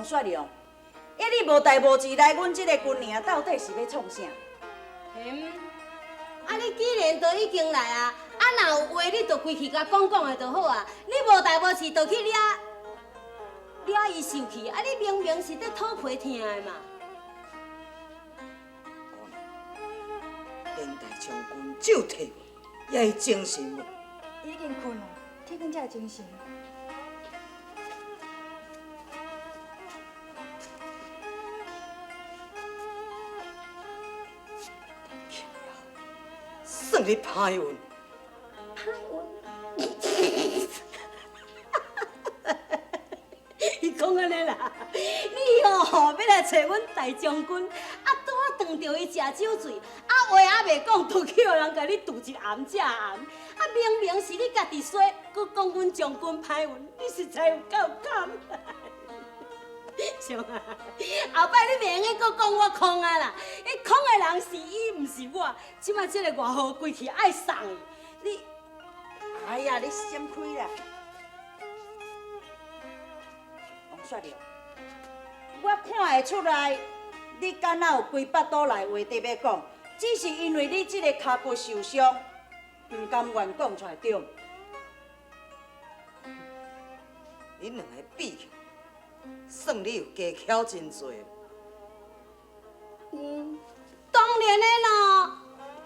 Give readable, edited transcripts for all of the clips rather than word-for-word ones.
王雪蓉，伊你無代無誌來阮這个軍營，到底是欲創啥？嗯，啊你既然都已經來啊，啊若有話你就規氣共講講的就好啊。你無代無誌就去掠掠伊受氣，啊你明明是咧討皮疼的嘛。姑娘，連大將軍酒退也會精神無？已經睏了，天光才會精神。算你歹運。歹運。伊講按呢啦，你哦欲來揣阮大將軍，啊拄仔撞著伊食酒醉，啊話猶未講，就去予人共你揬一暗食暗，啊明明是你家己衰，閣講阮將軍歹運，你實在有夠甘。像啊，後擺你袂用閣講我空啊啦，彼空的人是伊，毋是我。這擺這个外號規氣愛送伊，你，哎呀，你閃開啦！王雪蓉，我看會出來，你敢若有規腹肚內話佇欲講，只是因為你這个跤骨受傷，毋甘願講出來對毋？恁兩个比起來，算你有技巧真濟。嗯，當然的咯。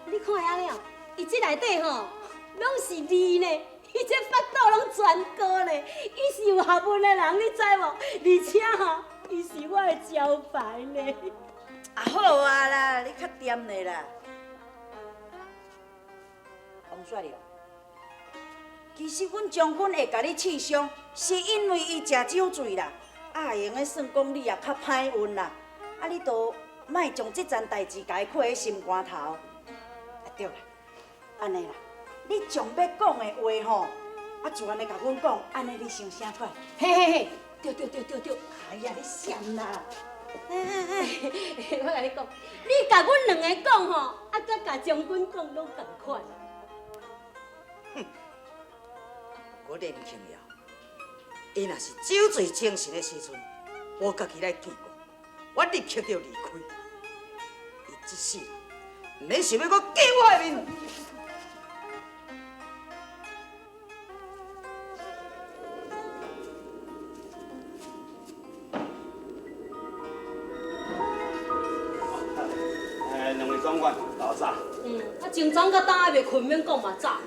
你看按呢哦，伊這內底吼，攏是字呢，伊這腹肚攏全膏呢。伊是有學問的人，你知無？而且吼，伊是我的招牌呢。啊好啊啦，你較恬咧啦。王雪蓉，其實阮將軍會共你刺傷，是因為伊食酒醉啦。啊，會用得算講你也較歹運啦。啊，你都莫將這層代誌共伊放佇心肝頭。啊對啦，按呢啦，你將欲講的話吼，啊自然的共阮講，按呢你先醒快。嘿嘿嘿，對對對對對。哎呀，你閃啦！我共你講，你共阮兩个講吼，啊，佮共將軍講攏仝款。哼，我連慶瑤，伊若是酒醉精神的時陣，我家己來見過，我立刻就離開。伊這世人，毋免想欲閣見我的面。兩位總管，老早。嗯，啊，前早到今還袂睏，免講嘛早。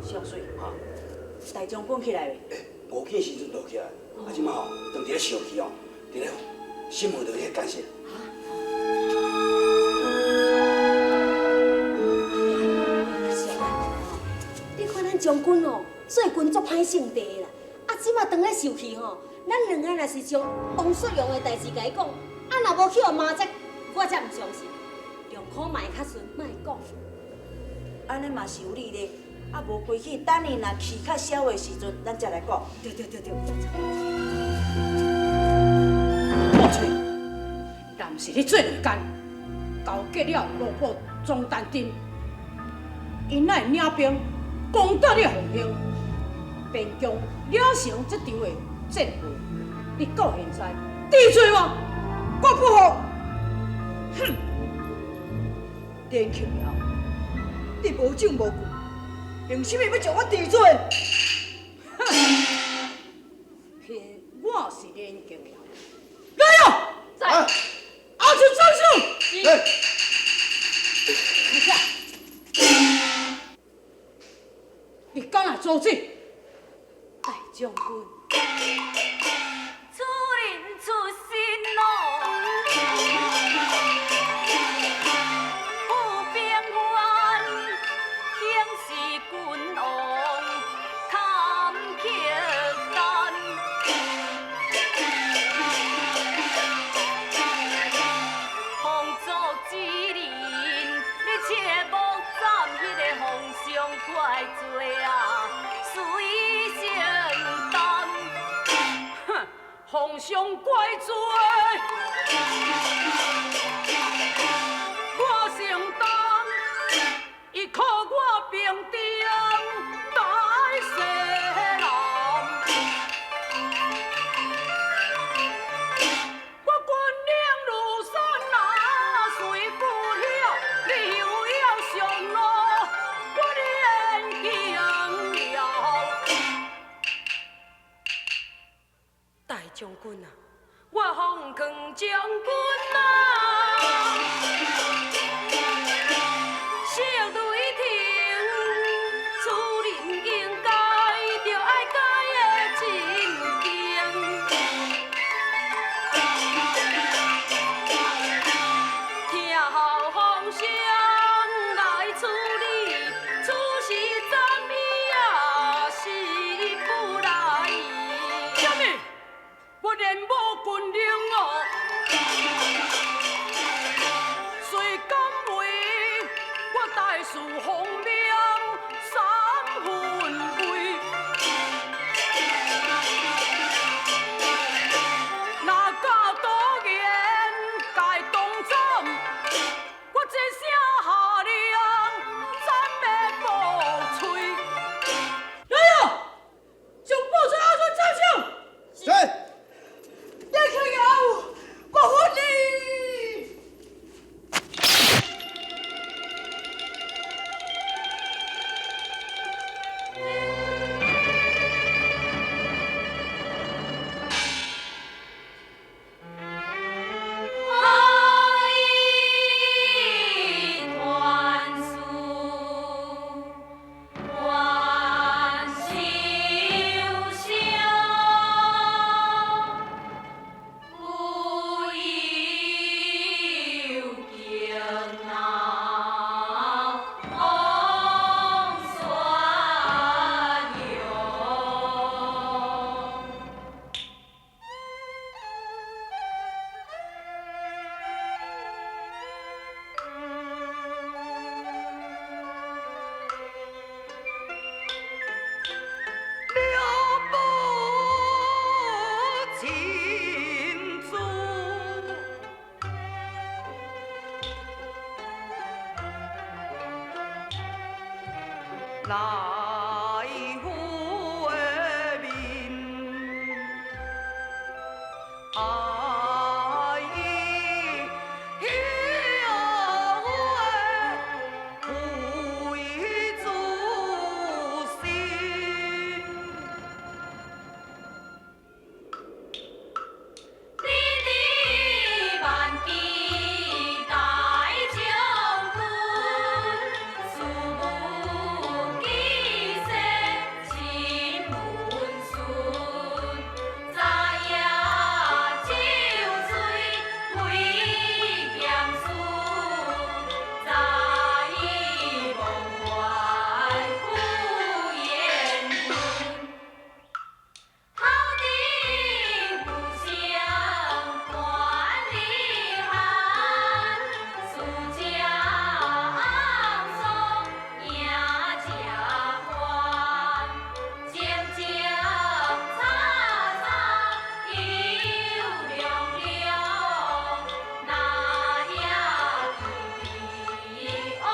小水，大將軍起來未？欸，五更時陣就起來，啊，這馬吼，當佇咧受氣哦，佇咧審問著彼个監視。你看咱將軍哦，最近足歹性地的啦，啊，這馬當咧受氣吼，咱兩个若是將王雪蓉的代誌共伊講，啊，若無去予罵才，我才毋相信。良可嘛會較順，莫講。按呢嘛是有理咧，啊，無規氣，等伊若氣較消的時陣，咱才來講。對對對對。莫吹，若毋是你做內奸，勾結了羅布莊丹丁，𪜶乃會領兵攻打你的鳳興，邊疆了成這場的戰禍，你到現在治罪我，我不服！哼，連慶瑤，你無證無據，憑啥物欲將我治罪？哼，偏我是連慶瑤，來喲！在。阿出雙手。來。等下，你敢來阻止？大將軍。此人出身咯，富平原，興是君王坎坷丹。皇族之人，你切莫斬彼个皇上怪罪啊，随承担。哼，皇上怪罪，我承擔。伊靠我平定大西南。軍啊，我奉勸將軍啊，小雷霆處理應該著愛改的真經。聽候風聲來處理，此事怎也是不來。啥物？我連武軍令哦，誰敢為我大事奉命三分位？若敢多言該當斬，我這聲下令斬的無喙。來啊！將報紙阿出斬首。是。葉慶堯，我恨你！好意傳書，還受傷，不由驚啊，王雪勇。了無情珠，來赴的面，愛彼的為主心。你伫萬機大將軍，事無巨細親問詢，昨夜酒醉為鹹事，早已忘懷赴雁門。好地互相管理汉，输家爽，赢家欢，静静吵吵又凉凉，那也比王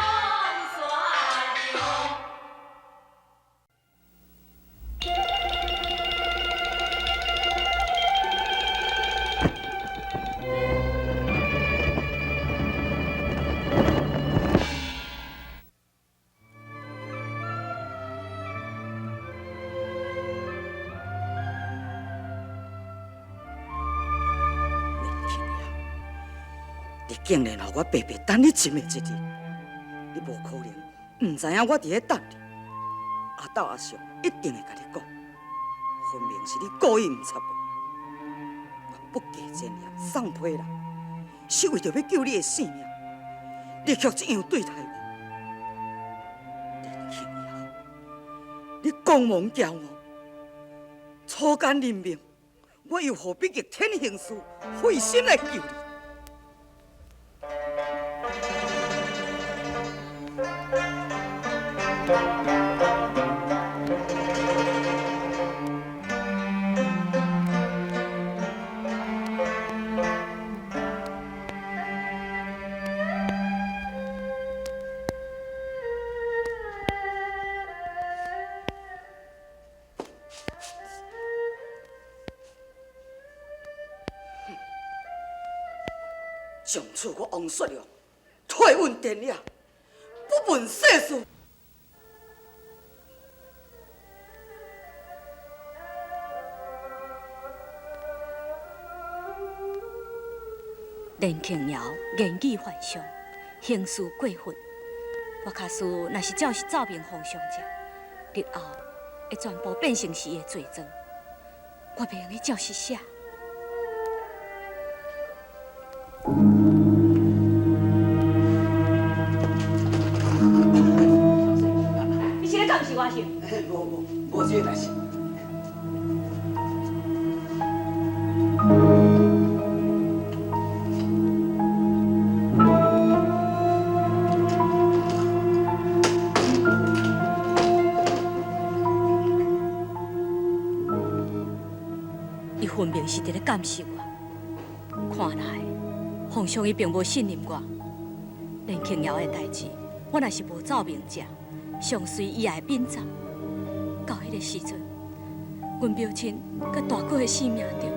雪勇。林庆尧，你竟然予我白白等你这么一日，你無可能毋知影我佇咧等你。阿斗阿叔一定會共你講，分明是你故意毋插我。我不計前嫌送批人，是為著欲救你的性命，你卻這樣對待我。林慶堯，你光芒驕傲，草菅人命，我又何必逆天行事，費心來救你？從此我王雪龍退隱田野，不問世事。连庆瑶言语犯上，行事过分。我假使若是照实奏明皇上者，日后会全部变成是伊的罪状。我袂用得照实写。你是咧监视我是？无无无这个代志。伊分明是伫咧监视我，看来皇上伊并无信任我。连庆瑶的代志，我若是无奏明者，相随伊也会变走。到彼个时阵，阮表亲佮大哥的性命就……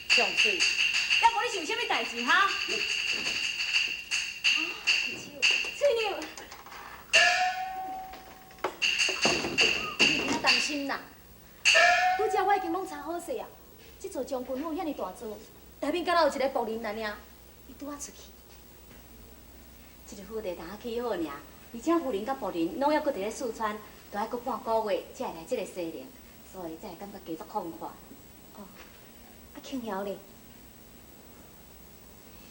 相随，抑无你想啥物代志哈？翠娘，你别担心啦，拄则我已经拢查好势啊。这座将军府遐尔大座，内面敢若有一个仆人来尔，伊拄仔出去。这个府邸刚起好尔，而且夫人佮仆人拢犹阁伫咧四川，都爱阁半个月才会来这个西宁，所以才会感觉加足痛快。哦，啊，庆瑶咧？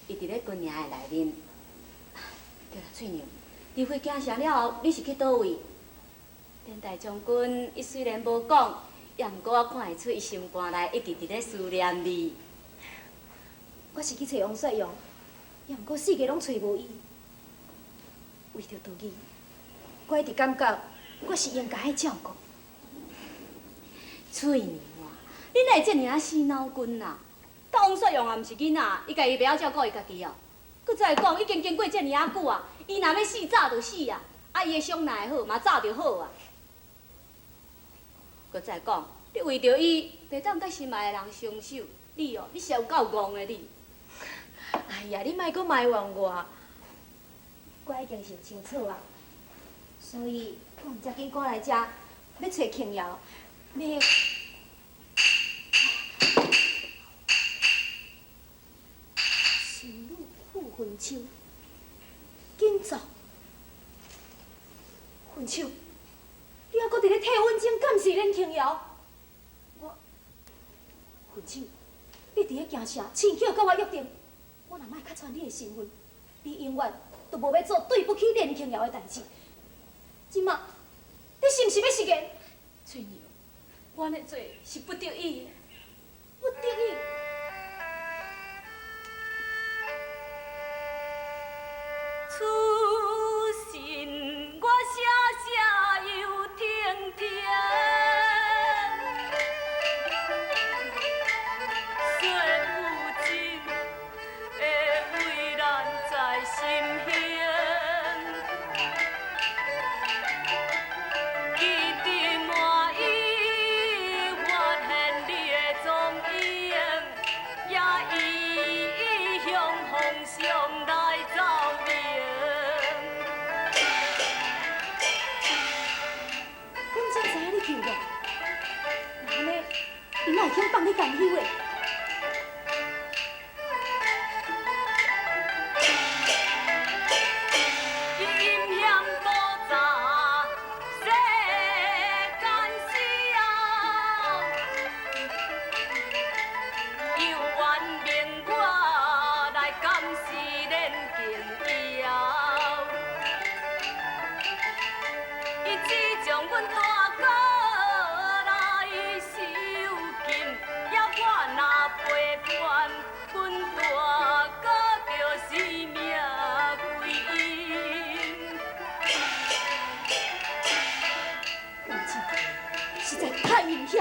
伊伫咧军营的内面。对啦，翠娘，离开京城了后，你是去佗位？连大将军伊虽然无讲，也毋过我看会出伊心肝内一直伫咧思念你。我是去揣王雪阳，也毋过四界拢揣无伊。为著道义，我一直感觉我是应该爱照顾。翠娘啊，你哪会这尔啊死脑筋啊？甲王雪阳也毋是囡仔，伊家己袂晓照顾伊家己哦。阁再讲，已经经过这尔啊久啊，伊若欲死早就死啊，啊伊的伤若会好，嘛早就好啊。阁再讲，你为著伊，袂当佮心爱的人相守，你哦，你实有够戆的你。哎呀，你莫阁埋怨我，我已经想清楚啊，所以我毋才紧赶来遮，欲揣庆瑶，欲。神女傅云秋，紧走！云秋，你犹阁伫咧替阮情监视连庆瑶？我，云秋，你伫咧京城亲口佮我约定，我若莫揭穿你的身份，你永远都无欲做对不起连庆瑶的代志。这马，你是毋是欲食言？翠娘，我按呢做是不得已的，不得已。此心我声声又听听，说不尽的为难在心胸，记得满意发现你的踪影，也已向皇上来奏明。阮才知影你救我，那按呢，伊哪会肯放你担忧的？伊阴险古早世间事啊，犹原命我来监视连庆瑶。伊只将阮大哥来收禁，要我若陪伴，阮大哥就性命归阴。云芝，实在太阴险。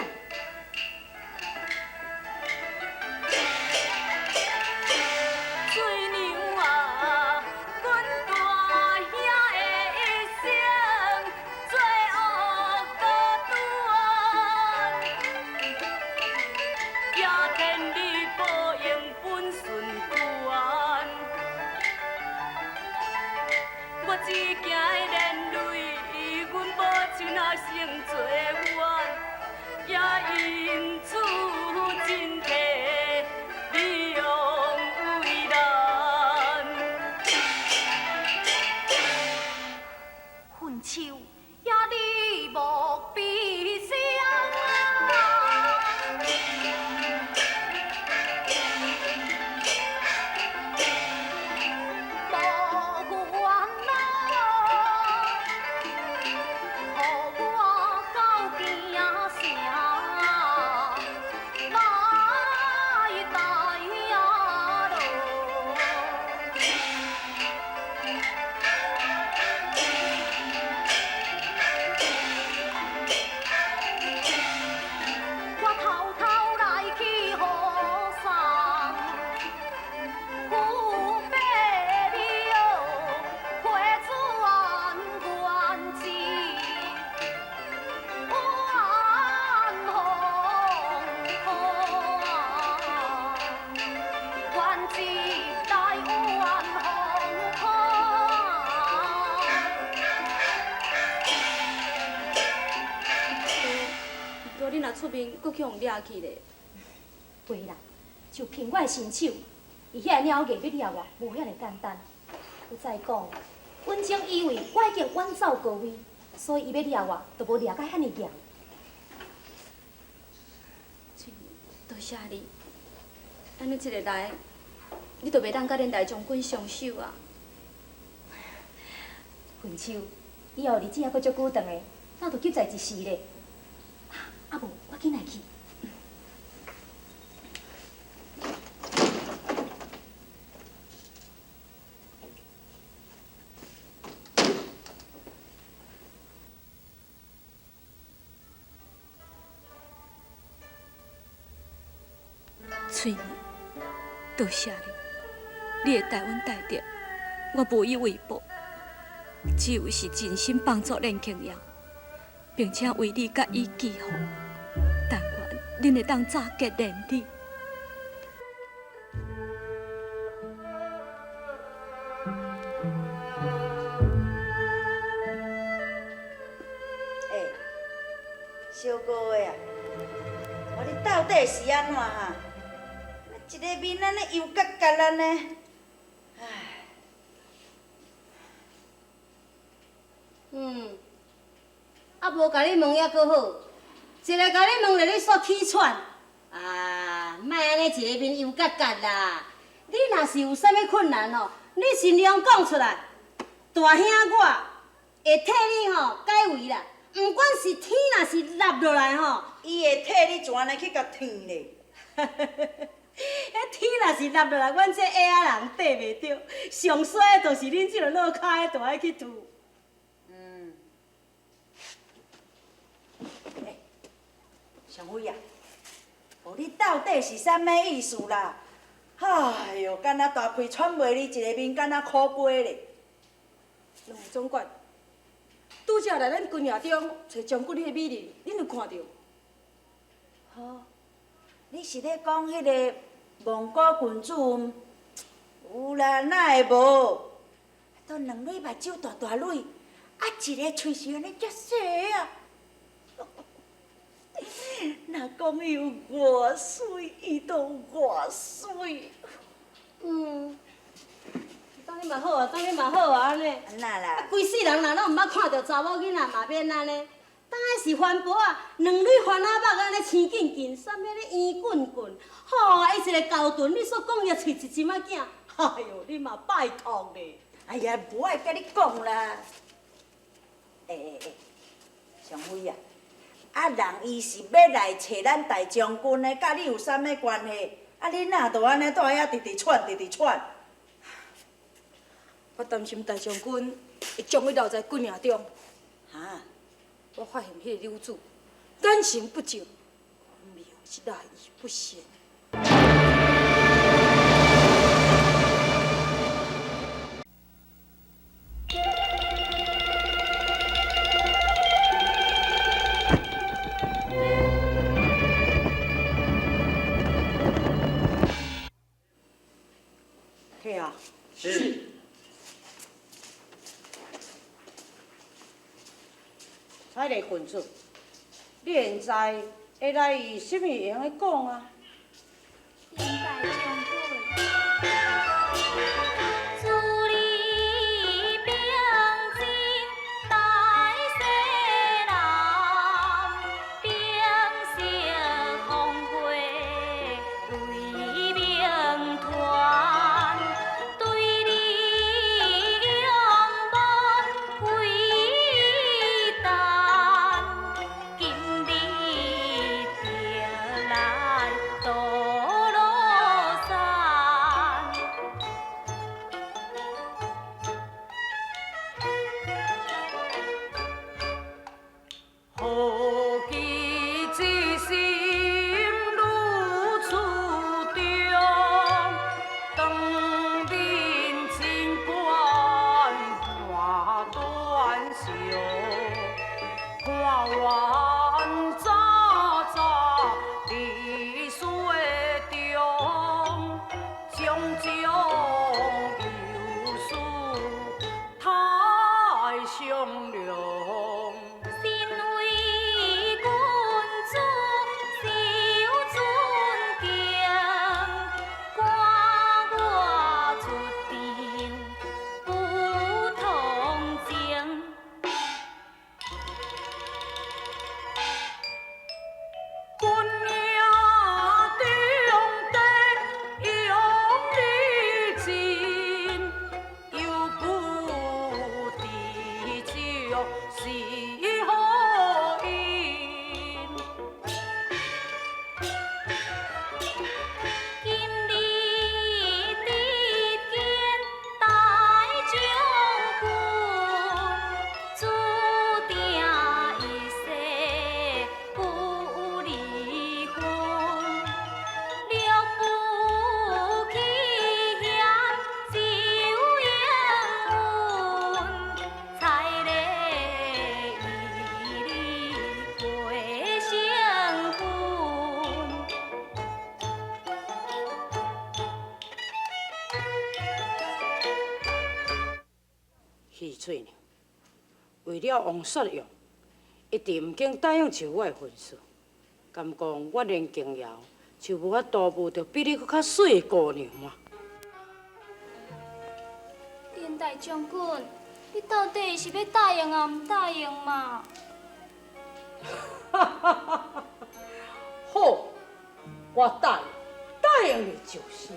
翠娘啊，阮大兄的一生做恶高端，也天理报应本顺权。我只惊连累阮母亲啊，成做冤。身體你用為難。分手也你莫悲傷。無煩惱，予我到京城來代勞。我偷偷來去予送，父伯廟回轉願子冤紅願子來冤紅。毋過你若出面，閣去予人掠去咧。袂啦，就憑我的身手，伊遐爾好硬欲掠我，無遐爾簡單。閣再講，阮總以為我已經遠走高飛，所以伊欲掠我，都無掠甲遐爾嚴。翠兒，多謝你。按呢一个來，你就袂當佮恁大將軍相守啊。分手以後日子猶閣足久長的，哪著急在一時咧？啊無，我緊來去。翠兒，多謝你，你的大恩大德，我無以為報，只有是盡心幫助連慶堯，並且為你佮伊祈福，但願恁會當早結連理。欸，小哥的啊，我你到底是按怎哈？一个面按呢油结结按呢，唉。啊，無共你問猶閣好，一个共你問咧，你煞氣喘。啊，莫按呢一个面油結結啦。你若是有啥物困難吼，你盡量講出來，大兄我會替你吼解圍啦。毋管是天若是落落來吼，伊會替你就按呢去共天咧。彼天若是落落來，阮這矮仔人綴袂著，上衰的就是恁這个落跤的，就愛去吐。欸，尚輝啊，無你到底是啥物意思啦？哎喲，敢若大氣喘袂你一个面，敢若苦瓜咧。兩位總管，拄才來咱軍營中揣將軍彼个美人，恁有看著無？好，你是咧講彼个蒙古郡主毋？有啦，哪會無？都兩蕊目睭大大蕊，啊，一个喙是按呢遮細啊！若講伊有偌媠，伊都有偌媠。當你嘛好啊，當你嘛好啊，按呢。按那啦？啊，規世人若攏毋捌看著查某囡仔嘛，免按呢。當彼是番婆仔，兩蕊番仔肉按呢青緊緊，啥物咧圓滾滾，吼！伊一个厚唇，你煞講伊喙一針仔囝，哎喲，你嘛拜託咧。哎呀，無愛佮你講啦。欸，尚輝啊，啊人伊是欲來揣咱大將軍的，佮你有啥物關係？啊，你哪就按呢蹛遐直直喘，直直喘。我擔心大將軍會將伊留在軍營中。哈？我發現彼个女子眼神不正，分明是來意不善。退啊！是。彩麗郡主，你現在會來啥物會用得講啊？连大将军。自你兵进大西南，兵色烽火为民团，对你勇武非但，今日得来渡罗山。好奇之心愈出众，当面清官看短袖，看完早早历史的中，种种忧思太伤凉。身为君子受尊敬，赶我出场不同情。军营中的勇力尽，犹不知足是何因。今日得见大将军，注定一世不离分。了不起险只有应运，彩礼与你过成婚。许翠娘，为了王雪勇，一直毋肯答应受我的婚事，敢讲我连琼瑶就无法度遇著比你阁较媠的姑娘吗？连大将军，你到底是欲答应抑毋答应嘛？好，我答应，答应你就是。